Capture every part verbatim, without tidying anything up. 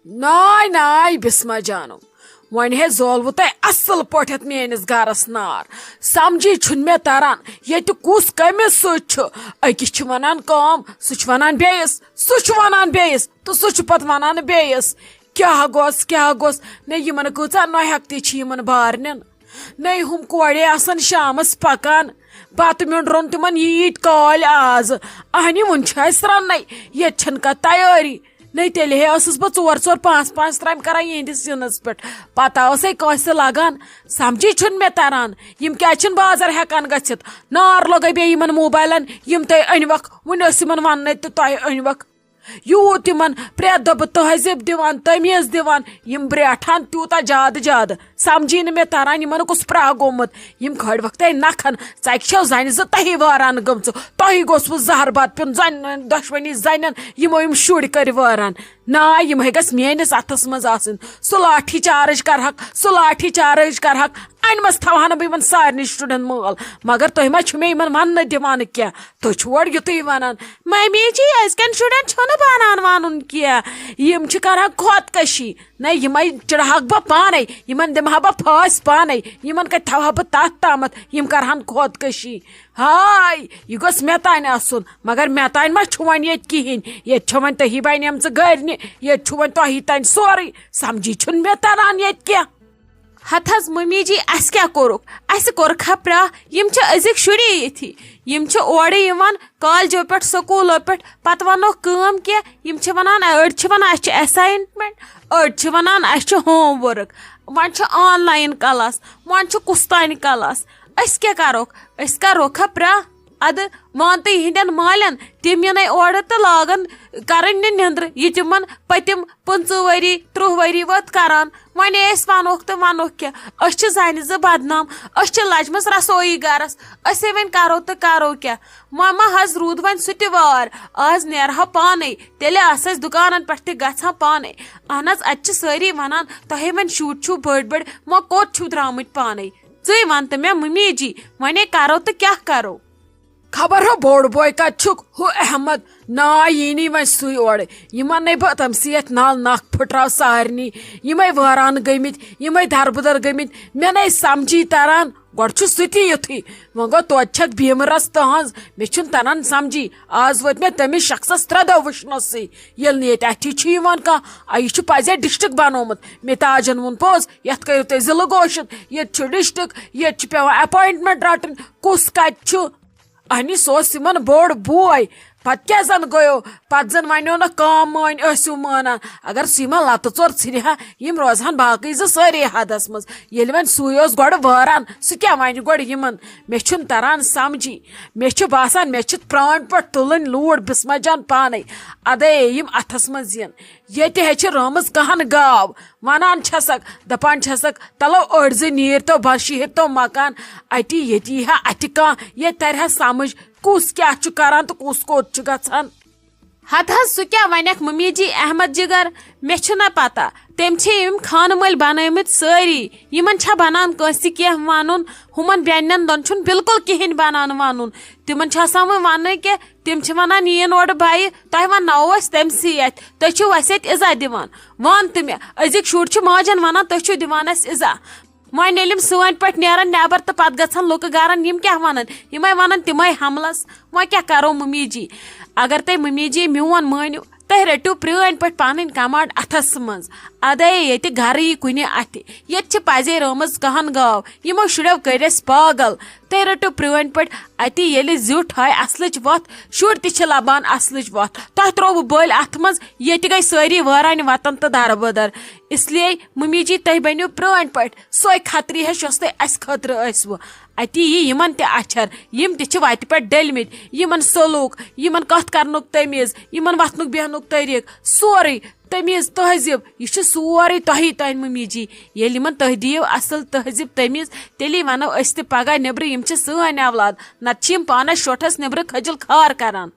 ناے ناے بسمہ جانو، وۄنۍ ہے زولوٕ تۄہہِ اصل پٲٹھۍ میٲنِس گرس نار۔ سمجھی چھُنہٕ مےٚ تران، ییٚتہِ کُس کٔمِس سۭتۍ چھُ؟ أکِس چھِ ونان کٲم، سُہ چھُ ونان بیٚیِس، سُہ چھُ ونان بیٚیِس، تہٕ سُہ چھُ پتہٕ ونان بیٚیِس۔ کیٛاہ گوٚژھ، کیٛاہ گوٚژھ؟ نے یِمن کۭژاہ نۄہٮ۪کھ تہِ چھِ یِمن بارنٮ۪ن۔ نے ہُم کورے آسان شامس پکان، بتہٕ میوٚنڈ روٚن تِمن ییٖتۍ کالۍ آز۔ اہنہِ وُنہِ چھِ اسہِ رننے، ییٚتہِ چھنہٕ کانٛہہ تیٲری۔ نے تیٚلہِ ہے ٲسٕس بہٕ ژور ژور پانٛژھ پانٛژھ ترامہِ کران یِہنٛدِس سِنس پٮ۪ٹھ۔ پتہ ٲسے کٲنٛسہِ لگان؟ سمجھی چھُنہٕ مےٚ تران، یِم کیازِ چھِنہٕ بازر ہٮ۪کان گٔژھِتھ؟ نار لوٚگے بیٚیہِ یِمن موبایلن، یِم تُہۍ أنۍوکھ۔ وُنہِ ٲس یِمن وننے تہٕ تۄہہِ أنۍوکھ۔ یوٗت یِمن پرٛٮ۪تھ دۄہ بہٕ تہذیٖب دِوان، تمیٖز دِوان، یِم برٛیٹھان تیوٗتاہ زیادٕ زیادٕ۔ سمجھی نہٕ مےٚ تران یِمن کُس پرٛاہ گوٚمُت۔ یِم کھٲڑۍ وقتے نکھن، ژکہِ چھو زنہِ زٕ تۄہی وٲران گٔمژٕ۔ تۄہی گوٚژھوٕ زہر بتہٕ پیوٚن زنہِ دۄشوٕنی زنٮ۪ن، یِمو یِم شُرۍ کٔرۍ وٲران۔ نا، یِم ہے گژھِ میٲنِس اتھس منٛز آسٕنۍ۔ سُہ لاٹھی چارج کرہکھ، سُہ لاٹھی چارج کرہکھ۔ انہِ منٛز تھاوہا نہٕ بہٕ یِمن سارنٕے شُرٮ۪ن مٲل۔ مگر تُہۍ ما چھِو مےٚ یِمن وننہٕ دِوان کینٛہہ؟ تُہۍ چھِو اورٕ یُتُے ونان، "ممی جی، أزکٮ۪ن شُرٮ۪ن چھُنہٕ بنان ونُن کینٛہہ، یِم چھِ کران خودکشی۔" نہ، یِمے چڑہاکھ بہٕ پانے، یِمن دِمہٕ ہا بہٕ پھٲسۍ پانے، یِمن کتہِ تھاوہا بہٕ تتھ تامتھ، یِم کرہن خودکشی۔ ہاے، یہِ گوٚژھ مےٚ تانۍ آسُن، مگر مےٚ تانۍ ما چھُ وۄنۍ ییٚتہِ کِہیٖنۍ۔ ییٚتہِ چھِ وۄنۍ تُہی بنیمژٕ گرنہِ، ییٚتہِ چھُ وۄنۍ تۄہی تانۍ سورُے۔ سمجھی چھُنہٕ مےٚ تران ییٚتہِ کینٛہہ۔ ہتہٕ حظ ممی جی، اسہِ کیٛاہ کوٚرُکھ؟ اسہِ کوٚرُکھ ہا پرٛاہ، یِم چھِ أزِکۍ شُری یِتھی۔ یِم چھِ اورٕ یِوان کالجو پٮ۪ٹھ، سکوٗلو پٮ۪ٹھ، پتہٕ ونوکھ کٲم کینٛہہ، یِم چھِ ونان، أڑۍ چھِ ونان، "اسہِ چھِ assignment"، أڑۍ چھِ ونان، "اسہِ چھُ homework"، وۄنۍ چھُ online class، وۄنۍ چھُ کُس تانۍ class۔ أسۍ کیٛاہ کروکھ؟ أسۍ کروکھ ہا پرٛاہ؟ ادٕ وان تہٕ یِہنٛدٮ۪ن مالٮ۪ن، تِم یِنَے اورٕ تہٕ لاگن کرٕنۍ نہٕ نیٚنٛدرٕ، یہِ تِمن پٔتِم پٕنٛژٕہ ؤری، تٕرٛہ ؤری وٲتۍ کران۔ وۄنۍ أسۍ ونوکھ تہٕ ونوکھ کیٛاہ؟ أسۍ چھِ زنہِ زٕ بدنام، أسۍ چھِ لجمژ رسویی گرس، أسے وۄنۍ کرو تہٕ کرو کیٛاہ؟ وۄنۍ ما حظ روٗد وۄنۍ سُہ تہِ وار؟ آز نیرہا پانے، تیٚلہِ آسہٕ أسۍ دُکانن پٮ۪ٹھ تہِ گژھان پانے۔ اہن حظ، اتہِ چھِ سٲری ونان، "تۄہے وۄنۍ شُرۍ چھِو بٔڑۍ بٔڑۍ، وۄنۍ کوٚت چھِو درٛامٕتۍ پانے؟ ژٕے ون تہٕ مےٚ ممی جی، وۄنۍ کرو تہٕ کیٛاہ کرو؟" خبر ہو بوٚڑ بوے کتہِ چھُکھ، ہُہ احمد۔ نا، یی نہٕ وۄنۍ سُے اورٕ۔ یِمن نے بہٕ تٔمۍ سٕے یتھ نل نکھ پھٕٹراو سارنٕے۔ یِمے وٲران گٔمٕتۍ، یِمے دربٕدر گٔمٕتۍ۔ مےٚ نے سمجھی تران، گۄڈٕ چھُ سُہ تہِ یُتھُے۔ وۄنۍ گوٚو توتہِ چھکھ بیمرس تہنٛز۔ مےٚ چھُنہٕ تران سمجھی۔ آز وٲتۍ مےٚ تٔمِس شخصس ترٛےٚ دۄہ وٕچھنسٕے۔ ییٚلہِ نہٕ ییٚتہِ اَتھی چھُ یِوان کانٛہہ، آ، یہِ چھُ پزے district بنومُت۔ مےٚ تاجن ووٚن پوٚز، یتھ کٔرِو تُہۍ ضلعہٕ گوشت۔ ییٚتہِ چھُ district، ییٚتہِ چھُ پٮ۪وان appointment رٹٕنۍ۔ کُس کتہِ چھُ؟ اہنی، سُہ اوس یِمن بوٚڑ بوے۔ پتہٕ کیٛاہ زن گوٚیو؟ پتہٕ زن ونیو نہ کٲم، مٲنۍ ٲسِو مانان۔ اگر سُہ یِمن لتہٕ ژور ژھٕنہِ ہا، یِم روزہن باقٕے زٕ سٲری حدس منٛز۔ ییٚلہِ وۄنۍ سُے اوس گۄڈٕ وٲران، سُہ کیٛاہ ونہِ گۄڈٕ یِمن؟ مےٚ چھُنہٕ تران سمجھی۔ مےٚ چھُ باسان، مےٚ چھِ پرٛانۍ پٲٹھۍ تُلٕنۍ لوٗر بسمہ جان پانے۔ ادے یِم اتھس منٛز یِن۔ ییٚتہِ ہے چھِ رٲمٕژ کہن گاو۔ ونان چھسکھ، دپان چھسکھ، "تلو أڑۍ زٕ نیٖرۍ تو، بس شیٖرۍ تو مکان اتی، ییٚتہِ یی ہا اتھِ کانٛہہ، ییٚتہِ ترِ ہا سمجھ کُس کیٛاہ چھُ کران تہٕ کُس کوٚت چھُ گژھان۔" ہتہٕ حظ، سُہ کیٛاہ ونکھ ممی جی احمد جگر؟ مےٚ چھُنہ پتہ۔ تٔمۍ چھِ یِم خانہٕ مٲلۍ بنٲومٕتۍ سٲری۔ یِمن چھا بنان کٲنٛسہِ کینٛہہ ونُن؟ ہُمن بیٚنٮ۪ن دۄن چھُنہٕ بالکل کِہینۍ بنان ونُن۔ تِمن چھُ آسان وۄنۍ وننُے کہِ تِم چھِ ونان، "یِیِن اورٕ بایہِ، تۄہہِ ونناوو أسۍ تٔمۍ سٕے اتھِ۔ تُہۍ چھِو اَسہِ ییٚتہِ اِزا دِوان۔ وَن تہٕ مےٚ، أزِکۍ شُرۍ چھِ ماجن ونان، تُہۍ چھِو دِوان اَسہِ اِزا۔" وۄنۍ ییٚلہِ یِم سٲنۍ پٲٹھۍ نیرن نٮ۪بر تہٕ پتہٕ گژھن لُکہٕ گرن، یِم کیٛاہ ونن؟ یِمے ونن تِمے حملس۔ وۄنۍ کیٛاہ کرو ممی جی؟ اگر تُہۍ ممی جی میون مٲنِو، تُہۍ رٔٹِو پرٛٲنۍ پٲٹھۍ پنٕنۍ کمانڈ اتھس منٛز۔ ادے ییٚتہِ گرٕ یی کُنہِ اتھِ۔ ییٚتہِ چھِ پزے رٲمٕژ کہن گاو۔ یِمو شُرٮ۪و کٔرۍ اَسہِ پاگل۔ تُہۍ رٔٹِو پرٛٲنۍ پٲٹھۍ اتی، ییٚلہِ زیُٹھ ہایہِ اصلٕچ وتھ، شُرۍ تہِ چھِ لبان اصلٕچ وتھ۔ تۄہہِ ترٛووٕ بٔلۍ اتھ منٛز، ییٚتہِ گٔے سٲری وٲرانہِ وطن تہٕ دربٕدر۔ اس لیے ممی جی، تُہۍ بٔنِو پرٛٲنۍ پٲٹھۍ، سۄے کھتری ہش یۄس تۄہہِ اسہِ خٲطرٕ ٲسوٕ۔ اتی یی یِمن تہِ اچھر، یِم تہِ چھِ وتہِ پٮ۪ٹھ ڈٔلۍ مٕتۍ۔ یِمن سلوک، یِمن کتھ کرنُک تمیٖز، یِمن وتھنُک بیہنُک طریٖقہٕ، سورُے۔ تمیٖز تہذیٖب، یہِ چھُ سورُے تۄہی تۄہہِ ممی جی۔ ییٚلہِ یِمن تُہۍ دِیِو اصل تہذیٖب تمیٖز، تیٚلی ونو أسۍ تہِ پگاہ نیبرٕ، یِم چھِ سٲنۍ اولاد، نتہٕ چھِ یِم پانس شوٹھس نیبرٕ کھجل خار کران۔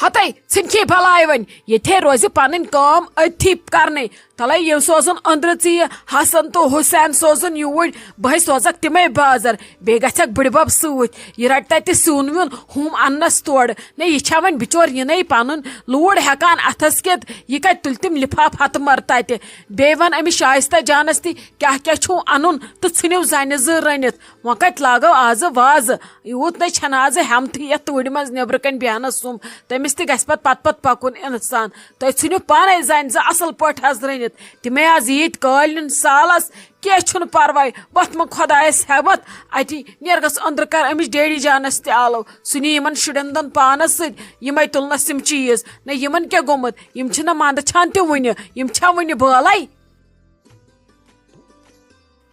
ہتے، ژھٕنکھی بلاے وۄنۍ، ییٚتہِ روزِ پنٕنۍ کٲم أتھی کرنٕے۔ تلے یِم سوزُن أنٛدرٕ ژٕ یہِ حسن تہٕ حسین سوزُن یوٗرۍ، بہٕ ہے سوزکھ تِمے بازر۔ بیٚیہِ گژھکھ بٕڈِبب سۭتۍ، یہِ رٹہِ تتہِ سیُن ویُن، ہُم اننس تورٕ۔ نہ، یہِ چھا وۄنۍ بچور یِنَے پنُن لوٗر ہٮ۪کان اتھس کٮ۪تھ، یہِ کتہِ تُلہِ تِم لفاف ہتہٕ مر تتہِ؟ بیٚیہِ ون أمِس شایستہ جانس تہِ کیٛاہ کیٛاہ چھُو انُن تہٕ ژھٕنِو زنہِ زٕ رٔنِتھ۔ وۄنۍ کتہِ لاگو آزٕ وازٕ؟ یوٗت نَے چھَنہٕ آزٕ ہٮ۪متھٕے یَتھ تۭرِ منٛز نیٚبرٕ کنہِ بیٚہنَس سُم۔ تٔمِس تہِ گژھِ پَتہٕ پَتہٕ پَتہٕ پَکُن اِنسان۔ تُہۍ ژھٕنِو پانَے زَنہِ زٕ اَصٕل پٲٹھۍ حظ رٔنِتھ۔ تِمَے آز ییٖتۍ کٲلۍ نِن سالَس، کینٛہہ چھُنہٕ پَرواے۔ وۄتھ مۄنٛگ خۄدایَس ہٮ۪مَتھ، اَتی نیرگَس أنٛدرٕ کَر أمِس ڈیڈی جانَس تہِ آلو۔ سُہ نی یِمَن شُرٮ۪ن دۄن پانَس سۭتۍ، یِمَے تُلنَس یِم چیٖز۔ نہ، یِمَن کیٛاہ گوٚمُت؟ یِم چھِنہ مَنٛدٕ چھان تہِ وُنہِ، یِم چھا وُنہِ بٲلَے؟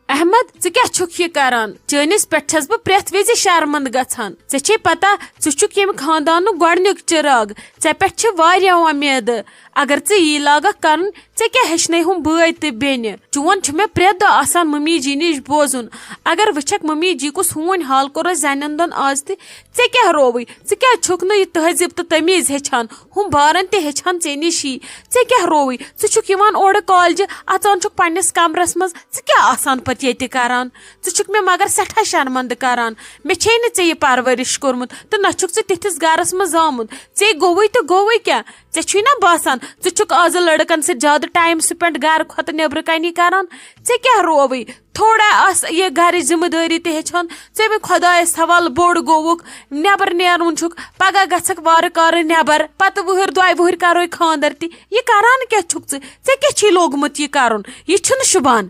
احمد، ژٕ کیٛاہ چھُکھ یہِ کران؟ چٲنِس پٮ۪ٹھ چھَس بہٕ پرٛٮ۪تھ وِزِ شرمنٛد گژھان۔ ژےٚ چھے پتہ، ژٕ چھُکھ ییٚمہِ خاندانُک گۄڈٕنیُک چِراغ۔ ژےٚ پٮ۪ٹھ چھِ واریاہ وۄمیدٕ۔ اگر ژٕ یی لاگکھ کرُن، ژےٚ کیٛاہ ہیٚچھنَے ہُم بٲے تہٕ بیٚنہِ؟ چون چھُ مےٚ پرٛٮ۪تھ دۄہ آسان مٔمی جی نِش بوزُن۔ اگر وٕچھکھ مٔمی جی کُس ہوٗنۍ حال کوٚر اَسہِ زَنٮ۪ن دۄن آز تہِ، ژےٚ کیٛاہ رووُے؟ ژٕ کیٛازِ چھُکھ نہٕ یہِ تہذیٖب تہٕ تمیٖز ہیٚچھان؟ ہُم بارن تہِ ہیٚچھان ژےٚ نِشی۔ ژےٚ کیٛاہ رووُے؟ ژٕ چھُکھ یِوان اورٕ کالجہِ، اَژان چھُکھ پننِس کمرس منٛز۔ ژٕ کیٛاہ آسان پتہٕ ییٚتہِ کران؟ ژٕ چھُکھ مےٚ مگر سٮ۪ٹھاہ شرمندٕ کران۔ مےٚ چھے نہٕ ژےٚ یہِ پرورش کوٚرمُت تہٕ نہ چھُکھ ژٕ تِتھِس گرس منٛز زامُت۔ ژےٚ گوٚوُے تہٕ گوٚوُے کیٛاہ؟ ژےٚ چھُے نا باسان ژٕ چھُکھ آزٕ لڑکن سۭتۍ زیادٕ ٹایم سپینڈ گرٕ کھۄتہٕ نیٚبرٕ کنی کران؟ ژےٚ کیٛاہ رووُے؟ تھوڑا آس یہِ گرٕچ ذمہٕ دٲری تہِ ہیٚچھان۔ ژٕ مےٚ خۄدایس حوالہٕ بوٚڑ گوٚوُکھ، نٮ۪بر نیرُن چھُکھ، پگاہ گژھکھ وارٕ کارٕ نٮ۪بر، پتہٕ وُہٕرۍ دۄیہِ وُہٕرۍ کرو خاندر تہِ۔ یہِ کران کیٛاہ چھُکھ ژٕ؟ ژےٚ کیٛاہ چھی لوگمُت یہِ کرُن؟ یہِ چھُنہٕ شوٗبان۔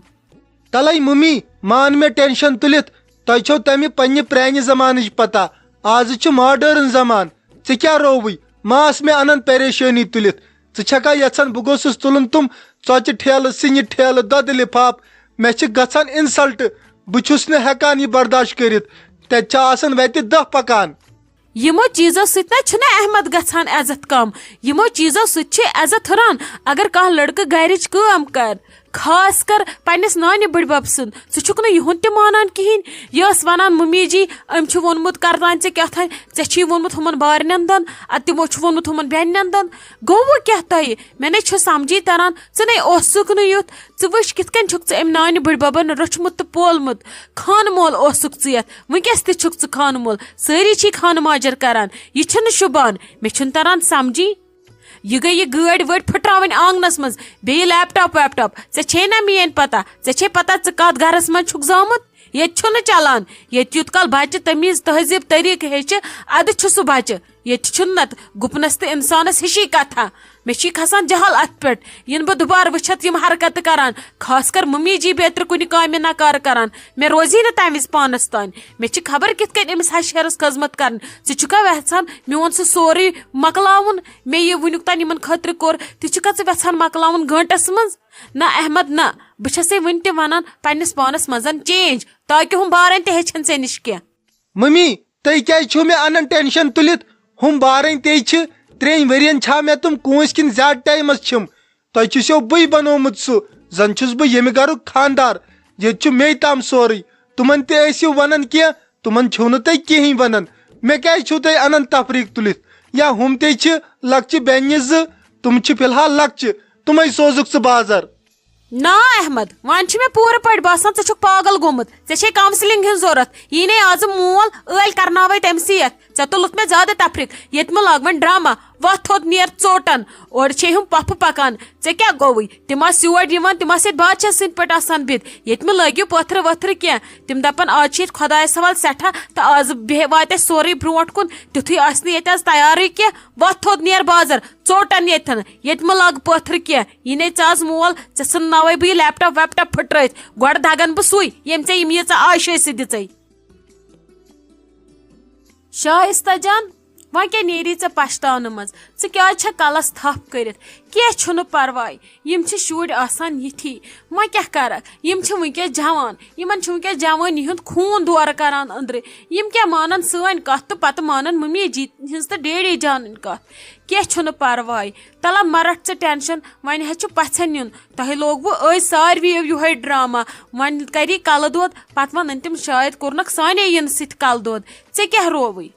تلے ممی، مان مےٚ ٹینشن تُلِتھ، تۄہہِ چھو تمہِ پننہِ پرانہِ زمانٕچ پتہ۔ آزٕ چھُ ماڈرن زمانہٕ، ژےٚ کیٛاہ رووُے؟ ما آس مےٚ انان پریشٲنی تُلِتھ؟ ژٕ چھکھا یژھان بہٕ گوٚژھُس تُلُن تِم ژۄچہِ ٹھیلہٕ، سِنہِ ٹھیلہٕ، دۄدٕ لفاف؟ مےٚ چھِ گژھان انسلٹ، بہٕ چھُس نہٕ ہٮ۪کان یہِ برداشت کٔرِتھ۔ تتہِ چھِ آسان وتہِ دہ پکان۔ یِمو چیٖزو سۭتۍ نہ چھُنہٕ احمد گژھان عزت کم، یِمو چیٖزو سۭتۍ چھِ عزت ہُران۔ اگر کانٛہہ لڑکہٕ گرِچ کٲم کر، خاص کر پننِس نانہِ بٕڈبب سُنٛد، ژٕ چھُکھ نہٕ یِہُنٛد تہِ مانان کِہیٖنۍ۔ یہِ ٲس ونان، ممی جی، أمۍ چھُ ووٚنمُت کرتان ژےٚ کیٛاہ تھانۍ، ژےٚ چھی ووٚنمُت ہُمن بارنٮ۪ن دۄن، ادٕ تِمو چھُ ووٚنمُت ہُمن بیٚنٮ۪ن دۄن۔ گوٚو وۄنۍ کیٛاہ تۄہہِ؟ مےٚ نے چھُ سمجھی تران، ژٕ نے اوسُکھ نہٕ یُتھ۔ ژٕ وٕچھ کِتھ کٔنۍ چھُکھ ژٕ أمۍ نانہِ بٕڈببن روٚچھمُت تہٕ پولمُت۔ خانہٕ مول اوسُکھ ژٕ یتھ، وٕنکیٚس تہِ چھُکھ ژٕ خانہٕ مول۔ سٲری چھی خانہٕ ماجر کران، یہِ چھُنہٕ شوٗبان۔ مےٚ چھُنہٕ تران سمجھی۔ یہِ گٔے یہِ گٲڑۍ وٲڑۍ پھٕٹراوٕنۍ آنگنس منٛز، بیٚیہِ لیپ ٹاپ ویپ ٹاپ۔ ژےٚ چھے نا میٲنۍ پتہ؟ ژےٚ چھے پتہ ژٕ کتھ گرس منٛز چھُکھ زامُت؟ ییٚتہِ چھُنہٕ چلان۔ ییٚتہِ یُت کال بچہِ تمیٖز تہذیٖب طریٖقہٕ ہیٚچھِ، ادٕ چھُ سُہ بچہِ۔ ییٚتہِ چھُنہٕ نتہٕ گُپنس تہٕ انسانس ہِشی کتھا۔ مےٚ چھی کھسان جہل اتھ پٮ۪ٹھ، یِنہٕ بہٕ دُبارٕ وٕچھتھ یِم حرکتہٕ کران، خاص کر ممی جی بیترِ کُنہِ کامہِ نکارٕ کران۔ مےٚ روزی نہٕ تمہِ وِزِ پانس تانۍ۔ مےٚ چھِ خبر کِتھ کٔنۍ أمِس ہشہِ ہیرس خدمت کرٕنۍ۔ ژٕ چھُکھا یژھان میون سُہ سورُے مۄکلاوُن؟ مےٚ یہِ وٕنیُک تام یِمن خٲطرٕ کوٚر، تہِ چھُکھا ژٕ یژھان مۄکلاوُن گٲنٹس منٛز؟ نہ احمد، نہ، بہٕ چھسے وٕنہِ تہِ ونان، پننِس پانس منٛز ان چینج، تاکہِ ہُم بارن تہِ ہیٚچھن ژےٚ نِش کینٛہہ۔ ممی، تُہۍ کیٛازِ چھِو مےٚ انان ٹینشن تُلِتھ؟ ہُم بارٕنۍ تے چھِ، ترٛٮ۪ن ؤرین چھا مےٚ تِم کوٗنٛسۍ کِنۍ زیادٕ ٹایمس چھِم؟ تۄہہِ چھُسو بٕے بنوومُت سُہ، زن چھُس بہٕ ییٚمہِ گرُک خاندار، ییٚتہِ چھُ مے تام سورُے۔ تِمن تہِ ٲسِو ونان کینٛہہ، تِمن چھِو نہٕ تُہۍ کِہیٖنۍ ونان۔ مےٚ کیٛازِ چھِو تُہۍ انان تفریٖق تُلِتھ؟ یا ہُم تے چھِ لۄکچہِ بیٚنہِ زٕ، تِم چھِ فی الحال لۄکچہِ، تِمے سوزُکھ ژٕ بازر۔ نا احمد، وۄنۍ چھُ مےٚ پوٗرٕ پٲٹھۍ باسان ژٕ چھُکھ پاگل گوٚمُت۔ ژےٚ چھے کاونسلنگ ہٕنٛز ضروٗرت۔ یی نے آزٕ مول، ٲلۍ کرناوے تٔمۍ سٕے یتھ۔ ژےٚ تُلُتھ مےٚ زیادٕ تفریٖق۔ ییٚتہِ مہٕ لاگ وۄنۍ ڈرامہ۔ وۄتھ تھوٚد نیر ژوٹن۔ اورٕ چھے ہُم پۄپھٕ پکان۔ ژےٚ کیٛاہ گوٚوُے؟ تِم آسہٕ یور یِوان، تِم آسہٕ ییٚتہِ بادشاہ سٕنٛدۍ پٲٹھۍ آسان بِہِتھ۔ ییٚتہِ مہٕ لٲگِو پٲتھرٕ وٲتھرٕ کینٛہہ۔ تِم دپن آز چھِ ییٚتہِ خۄدایس حوالہٕ سٮ۪ٹھاہ تہٕ آز بیٚہہِ واتہِ اَسہِ سورُے برونٛٹھ کُن۔ تیُتھُے آسہِ نہٕ ییٚتہِ آز تیارٕے کینٛہہ۔ وۄتھ تھوٚد نیر بازر۔ ژوٹن ییٚتھن، ییٚتہِ مہٕ لاگ پٲتھرٕ کینٛہہ۔ یہِ نے ژٕ آز مول، ژےٚ ژھٕنناوے بہٕ یہِ لیپ ٹاپ ویپ ٹاپ پھٕٹرٲیِتھ۔ گۄڈٕ دگن بہٕ سُے، ییٚمۍ ژےٚ یِم ییٖژاہ عٲشہِ ٲسِتھ دِژے۔ شایستہ جان، وۄنۍ کیٛاہ نیری ژےٚ پشتاونہٕ منٛز؟ ژٕ کیٛازِ چھکھ کلس تھپھ کٔرِتھ؟ کینٛہہ چھُنہٕ پرواے، یِم چھِ شُرۍ آسان یِتھی۔ وۄنۍ کیٛاہ کرکھ؟ یِم چھِ وٕنکیٚس جوان، یِمن چھُ وٕنکیٚس جوٲنی ہُنٛد خوٗن دورٕ کران أنٛدرٕ۔ یِم کیٛاہ مانن سٲنۍ کتھ تہٕ پتہٕ مانن ممی جی ہٕنٛز تہٕ ڈیڈی جانٕنۍ کتھ؟ کینٛہہ چھُنہٕ پرواے۔ تلہ مہ رٹھ ژٕ ٹینشن، وۄنۍ حظ چھُ پژھٮ۪ن یُن۔ تۄہہِ لوگوُ أزۍ ساروِیو یِہوٚے ڈرامہ۔ وۄنۍ کری کلہٕ دود، پتہٕ ونن تِم شاید کوٚرنکھ سانے یِنہٕ سۭتۍ کلہٕ دود۔ ژےٚ کیٛاہ رووُے؟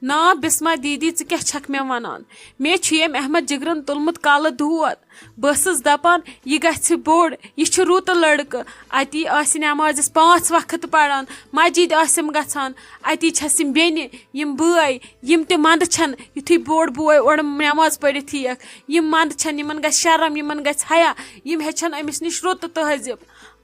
نا بسمہ دیدی، ژٕ کیٛاہ چھکھ مےٚ ونان؟ مےٚ چھُ ییٚمۍ احمد جگرن تُلمُت کلہٕ دود۔ بہٕ ٲسٕس دپان، یہِ گژھِ بوٚڑ، یہِ چھُ رُت لڑکہٕ، اتی آسہِ نٮ۪مازس پانٛژھ وقت پران، مسجد آسٮ۪م گژھان، اتی چھسم بیٚنہِ، یِم بٲے، یِم تہِ منٛدٕ چھن، یُتھُے بوٚڑ بوے اورٕ نٮ۪ماز پٔرِتھ یِیَکھ، یِم منٛدٕ چھن، یِمن گژھِ شرم، یِمن گژھِ حیا، یِم ہیٚچھن أمِس نِش رُت تہذیب۔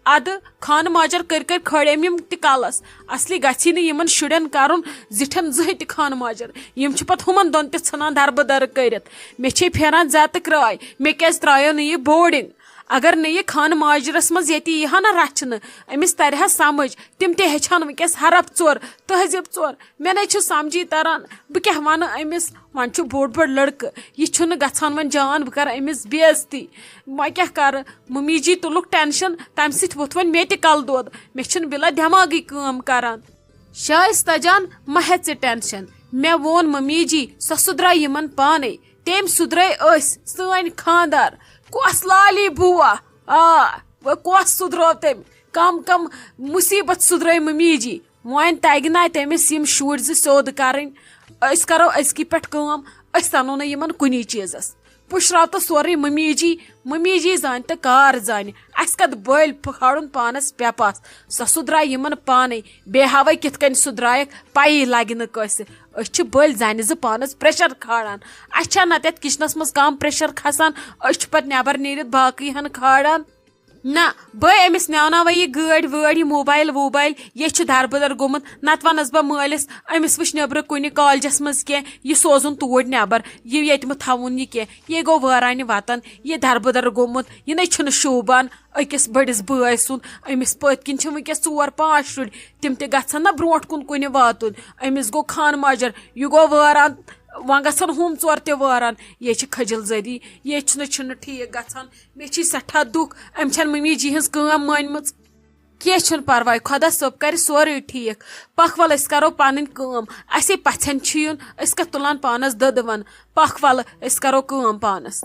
ادٕ خانہٕ ماجر کٔرۍ کٔرۍ کھٲڑۍ أمۍ یِم تہِ کلس۔ اصلی گژھی نہٕ یِمن شُرٮ۪ن کرُن زِٹھٮ۪ن زٕہٕنۍ تہِ خانہٕ ماجر۔ یِم چھِ پتہٕ ہُمن دۄن تہِ ژھٕنان دربہٕ درٕ کٔرِتھ۔ مےٚ چھے پھیران زیادٕ کرٛاے، مےٚ کیازِ ترٛایو نہٕ یہِ بورڈنگ؟ اگر نہٕ یہِ خانہٕ ماجرس منٛز ییٚتہِ یی ہا نہ رچھنہٕ، أمِس ترِ ہا سمجھ۔ تِم تہِ ہیٚچھان وٕنکیٚس حرف ژور، تہذیب ژور۔ مےٚ نے چھُ سمجھی تران، بہٕ کیٛاہ ونہٕ أمِس؟ وۄنۍ چھُ بوٚڑ بوٚڑ لڑکہٕ، یہِ چھُنہٕ گژھان وۄنۍ جان، بہٕ کرٕ أمِس بے عزتی۔ وۄنۍ کیٛاہ کرٕ؟ ممی جی تُلُکھ ٹینشن، تمہِ سۭتۍ ووٚتھ وۄنۍ مےٚ تہِ کلہٕ دود۔ مےٚ چھُنہٕ بلا دٮ۪ماغٕے کٲم کران۔ شائستہ جان، مہ ہےٚ ژٕ ٹینشن، مےٚ ووٚن ممی جی، سۄ سُدرایہِ یِمن پانے۔ تٔمۍ سُدرٲے أسۍ، سٲنۍ خاندار۔ کۄس لالی بوا؟ آ، وۄنۍ کۄس سُدرٲو تٔمۍ؟ کم کم مصیبت سُدرٲے ممی جی۔ وۄنۍ تگہِ نا تٔمِس یِم شُرۍ زٕ سیوٚد کرٕنۍ؟ أسۍ کرو أزکی پٮ۪ٹھ کٲم، أسۍ انو نہٕ یِمن کُنی چیٖزس۔ پُشراو تہٕ سورُے ممی جی، ممی جی زانہِ تہٕ کار زانہِ۔ اسہِ کتھ بٔلۍ پھاڑُن پانس پیپس؟ سۄ سُدرایہِ یِمن پانے، بیٚیہِ ہاوے کِتھ کٔنۍ سُدرایکھ، پیی لگہِ نہٕ کٲنٛسہِ۔ أسۍ چھِ بٔلۍ زنہِ زٕ پانس پریشر کھالان۔ اسہِ چھا نتہٕ یتھ کچنس منٛز کم پریشر کھسان؟ أسۍ چھِ پتہٕ نٮ۪بر نیٖرِتھ باقٕے ہن کھالان۔ نہ، بہٕ أمِس نٮ۪وناوے یہِ گٲڑۍ وٲڑۍ، یہِ موبایل ووبایل، یہِ چھُ دربٕدر گوٚمُت۔ نتہٕ ونس بہٕ مٲلِس، أمِس وٕچھ نیبرٕ کُنہِ کالجس منٛز کینٛہہ، یہِ سوزُن توٗرۍ نٮ۪بر، یہِ ییٚتہِ مہٕ تھاوُن یہِ کینٛہہ۔ یہِ گوٚو وٲرانہِ وطن، یہِ دربٕدر گوٚمُت، یہِ نے چھُنہٕ شوٗبان أکِس بٔڑِس بٲے سُنٛد۔ أمِس پٔتۍ کِنۍ چھِ وٕنکیٚس ژور پانٛژھ شُرۍ، تِم تہِ گژھن نہ برونٛٹھ کُن کُنہِ واتُن۔ أمِس گوٚو خانہٕ ماجر، یہِ گوٚو وٲران، وۄنۍ گژھن ہُم ژور تہِ وٲران۔ یہِ چھِ کھجل زدی، یہِ چھُنہٕ، چھُنہٕ ٹھیٖک گژھان۔ مےٚ چھِ سٮ۪ٹھاہ دُکھ، أمۍ چھَنہٕ ممی جی ہٕنٛز کٲم مٲنمٕژ۔ کینٛہہ چھُنہٕ پرواے، خۄدا صٲب کرِ سورُے ٹھیٖک۔ پکھ ول أسۍ کرو پنٕنۍ کٲم، اسے پژھٮ۪ن چھُ یُن، أسۍ کتھ تُلان پانس دٔدوَن۔ پکھ ول أسۍ کرو کٲم پانس۔